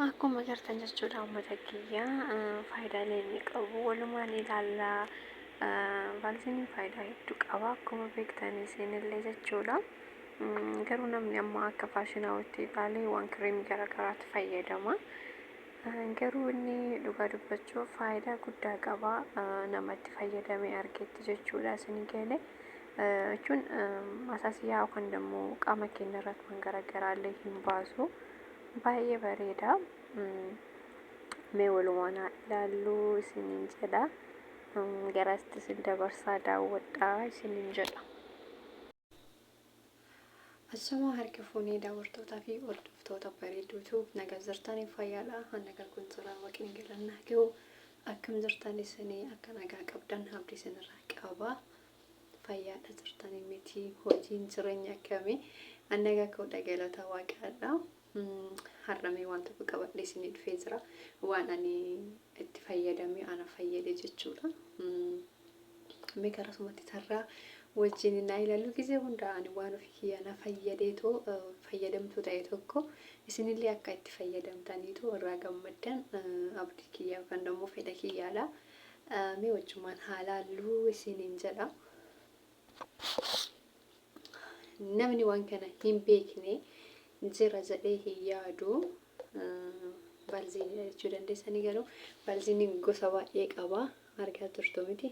Akkuma agartan jechuudha uummata kiyya, faayidaalee inni qabu walumaan ilaalla. Vaalziniin faayidaa hedduu qaba akkuma beektan isinillee jechuudha. Garuu namni amma akka faashinaawatti ilaalee waan kireemii garaagaraatti fayyadama. Garuu inni dhugaa dubbachuuf faayidaa guddaa qaba namatti fayyadamee argetti jechuudha isinii galee. Jechuun asaasiyaa yookaan immoo qaama keenya irratti waan garaagaraallee hin baasu. Baay'ee bareeda. Mee walumaan haa ilaallu isiniin jedha. Garasitti isin dabarsaa, daawwadhaa isiniin jedha. Ashamaa, harka fuunee daawwattootaa fi hordoftoota bareeduutu, nagaa jirtanii? Fayyaadha. Nagaa kun jira, Waaqni galannaa gahu. Akkam jirtan isinii? Akka nagaa qabdan abdii isinirraa qaba. Fayyaadha jirtanii miti? Hojiin jireenya akkamii? An nagaa koodha, galata Waaqaadha. Har'amee waan tokko qabadhee isinii dhufee jira. Waan ani itti fayyadamee ana fayyade jechuudha. Mee karasumatti tarraa wajjin naa ilaallu. Gizee hunda ani waan ofii kiyya na fayyadeetoo fayyadamtuu ta'e tokko isinillee akka itti fayyadamtaniitu irraa gammaddan abdii kiyya yookaan immoo fedha kiyyaadha. Mee wajjumaan haa laalluu isiniin jedha. Namni waan kana hin beekne jira jedhee hin yaadu. Baalziinidha jechuu dandeessanii, garuu baalziiniin gosa baay'ee qaba. Argaa jirtu miti?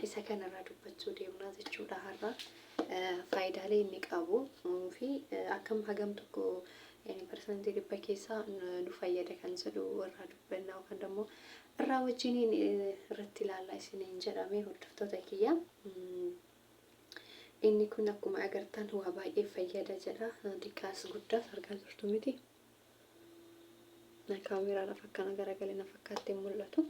Isa kanarraa dubbachuu deemnaa jechuudha har'a. Faayidaalee inni qabu fi akkam hagam tokko 100% keessaa nu fayyada kan jedhu irraa dubbannaa yookaan immoo irraa wajjiniin irratti ilaallaa isiniin jedhame, hordoftoota kiyya. Inni kun akkuma agartan waa baay'ee fayyada jedha. Xiqqaas guddaas argaa jirtu miti? Kaameraadhaaf akkana garagalee na fakkaattee mul'atu.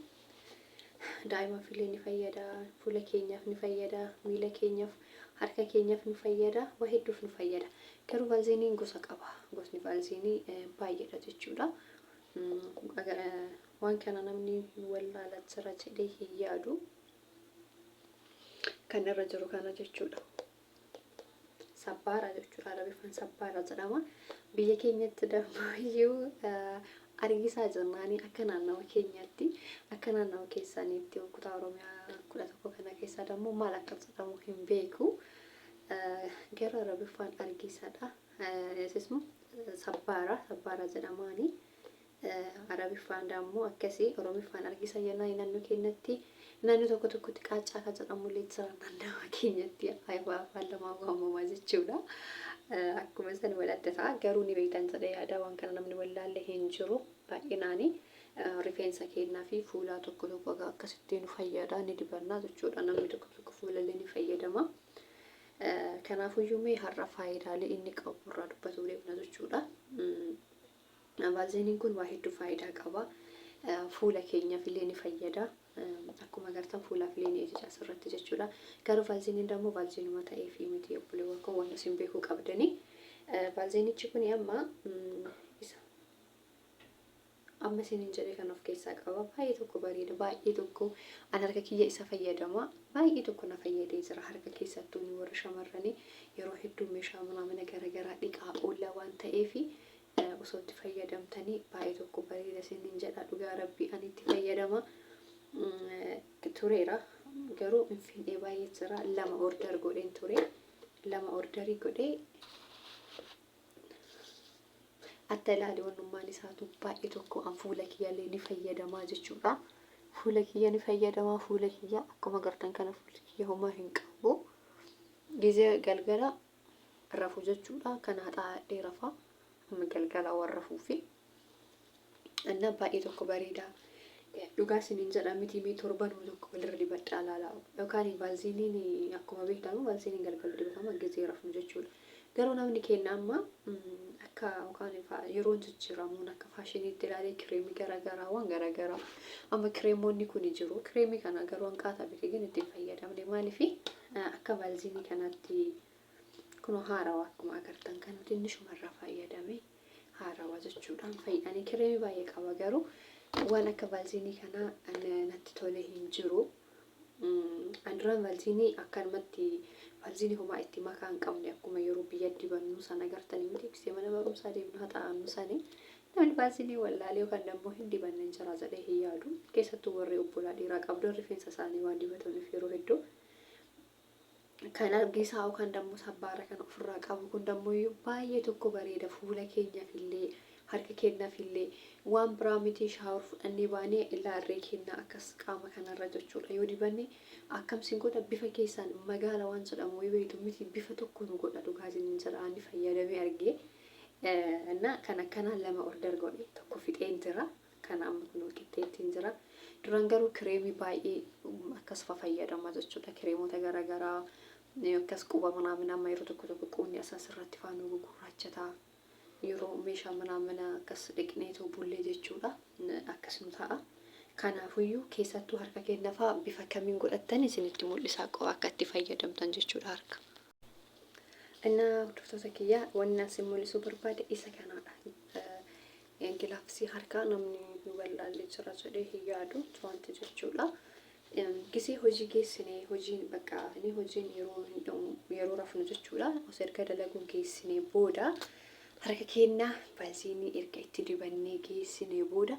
Daa'imaaf illee ni fayyada, fuula keenyaaf ni fayyada, miila keenyaaf, harka keenyaaf ni fayyada, waa hedduuf nu fayyada. Garuu vaalziiniin gosa qaba. Gosni vaalziinii baay'eedha jechuudha. Waan kana namni wallaala jira jedhee hin yaadu. Kan irra jiru kana jechuudha. Sabbaara jechuudha. Arabiffaan sabbaara jedhama. Biyya keenyatti dammayyuu argisaa jennaanii akka naannawa keenyaatti, akka naannawa keessaniitti kutaa Oromiyaa 11 kana keessaa dammoo maal akka jedhamu hin beeku. Garuu Arabiffaan argisaadha. Isismu sabbaara jedhamaanii. Arabiffaan dammoo akkasii, Oromiffaan argisa jennaan naannoo keenyatti. Naannoo tokko tokkotti qaaccaa kan jedhamu illee jira naannawa keenyatti, afaan lamaan waamamaa jechuudha. Akkuma san wal adda ta'a, garuu ni beektan jedhee yaada. Waan kana namni wallaalle hin jiru baay'inaani. Rifeensa keenyaa fi fuula tokko tokko akkasitti nu fayyada, ni dibannaa jechuudha. Namni tokko tokko fuulallee ni fayyadama. Kanaafuyyuu mee har'a faayidaalee inni qabu irraa dubbatuu deemna jechuudha. Vaalzeeniin kun waa hedduu faayidaa qaba. Fuula keenyaaf illee ni fayyada. Akkuma agartan fuulaaf illee ni ijija asirratti jechuudha. Garuu vaalzeeniin immoo vaalzeenuma ta'ee fi miti, obboleewwan koo, waan isin beekuu qabdanii. Vaalzeenichi kun amma isa amma isiniin jedhe kan of keessaa qaba. Baay'ee tokko bareeda. Baay'ee tokko an harka kiyya isa fayyadama. Baay'ee tokko na fayyadee jira. Harka keessattuu ni warra shamarranii yeroo hedduu meeshaa manaa mana garaagaraa dhiqaa oolla waan ta'eef osoo itti fayyadamtanii baay'ee tokko bareeda isiniin jedha. Dhugaa Rabbii, ani itti fayyadama tureera, garuu hin finnee baay'ee jira. Lama order godheen ture, lama orderii godhee atta ilaali. Wannummaan isaatu baay'ee tokko an fuula kiyyallee ni fayyadamaa jechuudha. Fuula kiyya ni fayyadamaa. Fuula kiyya akkuma agartan kana fuulli kiyya homaa hin qabu. Gizee galgala rafu jechuudha. Kana haxaa'adhee rafa. Amma galgala waan rafuufi. Innaa baay'ee tokko bareeda. Dhugaa isiniin jedha miti, mee torbanuma tokko walirra dibadhaa ilaalaa. Yookaan vaalziiniin akkuma beektamu vaalziiniin galgala dibatama gizee rafnu jechuudha. Garuu namni keenya amma akka yookaan yeroon jijjiiramuun akka faashiniitti ilaalee kireemii garaagaraa, waan garaagaraa, amma kireemonni kun jiru. Kireemii kana garuu hanqaataa bitee gin ittiin fayyadamne. Maaliif akka vaalziinii kanaatti kun haarawaa akkuma agartan kan nuti inni shumarraa fayyadame haarawaa jechuudhaan fayyadanii. Kireemii baay'ee qaba, garuu waan akka vaalziinii kanaa natti tole hin jiru. An duraan valziinii akkanumatti valziinii homaa itti makaa hin qabne akkuma yeroo biyya dibannu sana agartanii miti gisee mana barumsaa deemnu haxaa'annu sani namni valziinii wallaalee yookaan dammoo hin dibanne hin jira jedhee hin yaadu. Keessattuu warri obbolaa dhiiraa qabdan rifeensa isaanii waan dibataniif yeroo hedduu. Kan argisaa yookaan dammoo sabbaara kan ofirraa qabu kun dammoo baay'ee tokko bareeda fuula keenyaaf illee harka keenyaaf illee waan biraa miti shower fudhannee baanee illaa irree keenya akkas qaama kanarra jechuudha yoo dibanne akkamsiin godha bifa keessaan magaala waan jedhamu wayii beektu miti bifa tokko nu godha dhugaa isiniin jedha ani fayyadamee argee na kan akkanaa lama order godhe tokko fixeen jira. Kana amma kunoo qixxeettiin jira. Duraan garuu kireemii baay'ee akkas fayyadama jechuudha. Kireemota garaagaraa akkas quba manaa amma yeroo tokko tokko qubni asas irratti faana gugurraachataa. Yeroo meeshaa manaa mana akkas dhiqneetoo bullee jechuudha. Akkas nu ta'a. Kanaafuyyuu keessattuu harka keenya fa'aa bifa kamiin godhattan isinitti mul'isaa qofa akka itti fayyadamtan jechuudha harka. Innaa hordoftoota kiyyaa wanni isin mul'isuu barbaade isa kanaadha. Gilaafsii harkaa namni nu wallaallee jira jedhee hin yaadu wanti jechuudha. Gisee hojii geessinee hojiin bakka inni hojiin yeroo hin dhumu yeroo rafnu jechuudha. Osoo erga dalaguu geessinee booda harka keenya valziinii erga itti dibannee geessinee booda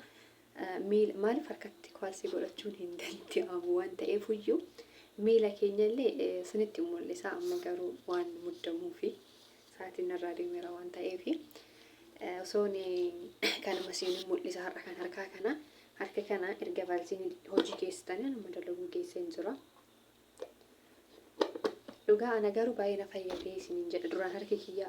miila maaliif harkatti kaalsii godhachuun hin danda'amu waan ta'eef iyyuu miila keenya illee isinitti mul'isa amma garuu waan muddamuufi sa'aatiin narraa deemeera waan ta'eef osoo kanuma siin mul'isa har'a kan harkaa kana harka kana erga valziinii hojii geessitanii nama dalaguu geesseen jira. Dhugaa ana garuu baay'ee na fayyadee isiniin jedha duraan harki kiyya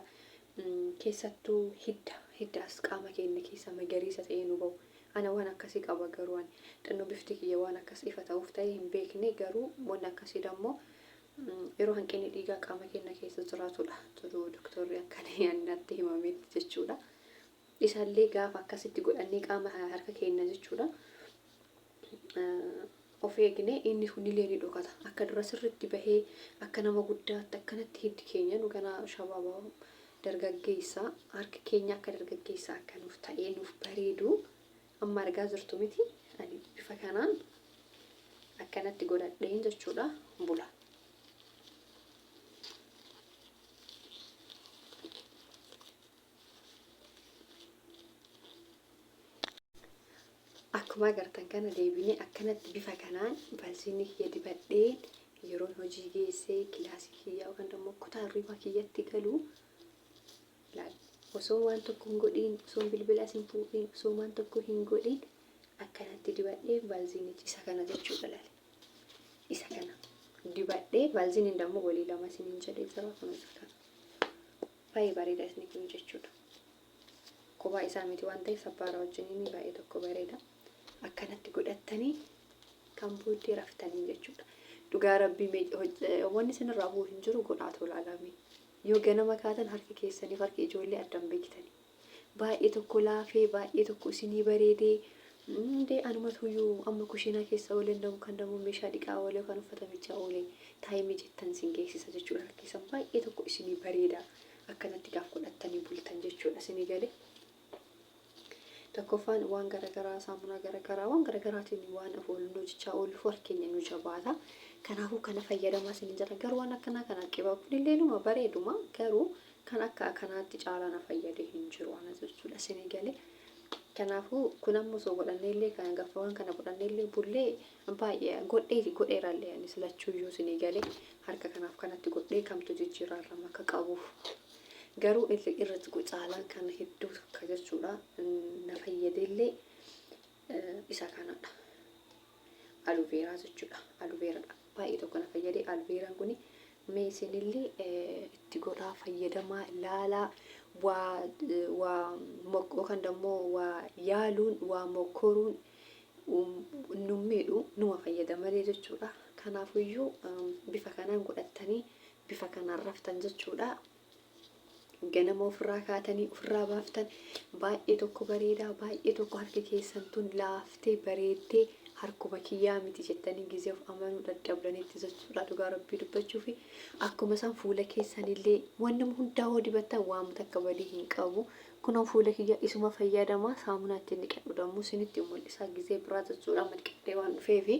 keessattuu hidda hidda as qaama keenya keessa magariisa ta'ee nu bahu. Ana waan akkasii qaba garuu ani xinnoo bifti kiyya waan akkas ifa ta'uuf ta'e hin beekne garuu wanni akkasii dammoo yeroo hanqinni dhiigaa qaama keenya keessa jiraatudha jedhu doktorri akkana natti himametti jechuudha. Isaallee gaafa akkasitti godhannee qaama harka keenya jechuudha. Of eegne inni kunillee ni dhokata. Akka dura sirriitti bahee akka nama guddaatti akkanatti hiddi keenya nu kana shabaaba dargaggeessa harki keenya akka dargaggeessa akka nuuf ta'ee nuuf bareedu amma argaa jirtu miti ani bifa kanaan akkanatti godhadheen jechuudha bula. Akkuma agartan kana deebinee akkanatti bifa kanaan valsiinii kiyya dibadhee yeroon hojii geessee kilaasii kiyya yookaan immoo kutaa hirribaa kiyyatti galu osoo waan tokko hin godhiin osoo bilbila hin fuudhiin osoo waan tokko hin godhiin akkanatti dibadhee valsiinichi isa kana jechuudha laale. Isa kana dibadhee valsiiniin dammoo walii lama isiniin jedhee jira kun isa kana. Baay'ee bareeda isni kun jechuudha. Kophaa isaa miti waan ta'eef sabbaara wajjiniin baay'ee tokko bareeda. Akkanatti godhattanii kan booddee raftanii jechuudha. Dhugaa rabbii wanni isinirraa bu'u hin jiru godhaa tolaalame. Yoo ganama kaatan harki keessaniif harki ijoollee addan beektanii. Baay'ee tokko laafee baay'ee tokko isinii bareedee hundee anumatuyyuu amma kushiinaa keessa oolee namu kan dammoo meeshaa dhiqaa oolee kan uffata miicaa oolee taayimii jettan isin geessisa jechuudha. Harki keessan baay'ee tokko isinii bareeda. Akkanatti gaaf godhattanii bultan jechuudha isinii galee. Tokkoffaan waan garaagaraa saamunaa garaagaraa waan garaagaraatiin waan of oolnu hojjechaa ooluuf harki keenya nu jabaata. Kanaafuu kana fayyadamaa isin jedha. Garuu waan akkanaa kana qibaa kunillee numa bareeduma garuu kan akka kanaatti caalaa na fayyade hin jiru ana jechuudha isinii galee. Kanaafuu kun amma osoo godhannee illee kan gaafa waan kana godhannee illee bullee baay'ee godhee godheerallee anis lachuuyyuu isinii galee harka kanaaf kanatti godhee kamtu jijjiirraarra akka qabuuf. Garuu irratti caalaan kana hedduu takka jechuudha na fayyadellee isa kanadha. Aluveeraa jechuudha. Aluveeraadha. Baay'ee tokko na fayyade. Aluveeraan kuni mee isinillee itti godhaa fayyadamaa ilaalaa waa waa yookaan immoo waa yaaluun waa mokkoruun nu miidhu numa fayyada malee jechuudha. Kanaafuyyuu bifa kanaan godhattanii bifa kanaan raftan jechuudha. Ganama ofirraa kaatanii ofirraa baaftan baay'ee tokko bareedaa baay'ee tokko harki keessan tun laaftee bareeddee harkuma kiyyaa miti jettanii gizee of amanuu dadhabdanitti jechuudha dhugaa rabbii dubbachuu fi akkuma isaan fuula keessanillee wanni hundaa hoo dibattan waan takka badii hin qabu. Kunoo fuula kiyya isuma fayyadamaa saamunaa ittiin dhiqadhu dammoo isinitti mul'isaa gizee biraa jechuudha madqadhee waan dhufeefi.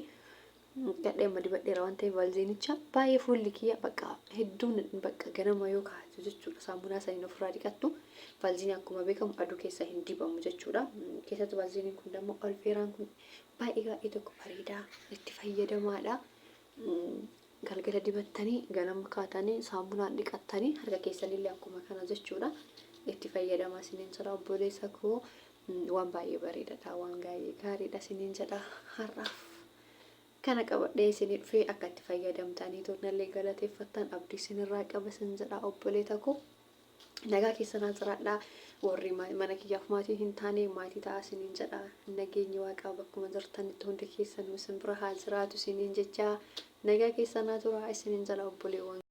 Dhiqadhee amma dibadheera waan ta'eef vaalziinicha baay'ee fuulli kiyya bakka hedduun bakka ganama yoo kaa'atu jechuudha. Saamunaa saniin ofirraa dhiqattu. Vaalziinii akkuma beekamu aduu keessa hin dibamu jechuudha. Keessattuu vaalziiniin kun immoo alfeeraan kun baay'ee baay'ee tokko bareedaa itti fayyadamaadha. Galgala dibattanii ganama kaatanii saamunaan dhiqattanii harka keessanillee akkuma kana jechuudha. Itti fayyadamaa isiniin jira obboleessa koo, waan baay'ee bareedaadha, waan baay'ee gaariidha isiniin jedha. Har'aaf kana qabadhee isinii dhufee akka itti fayyadamtanii turnallee galateeffattan abdii isinirraa qaba isin jedha obboleeta koo. Nagaa keessanaa jiraadhaa. Warri mana kiyyaaf maatii hin taane maatii ta'aa isiniin jedha. Nageenyi Waaqaa bakkuma jirtanitti hundi keessanuu isin bira haa jiraatu isiniin jecha, nagaa keessanaa turaa isiniin jedha obboleewwan.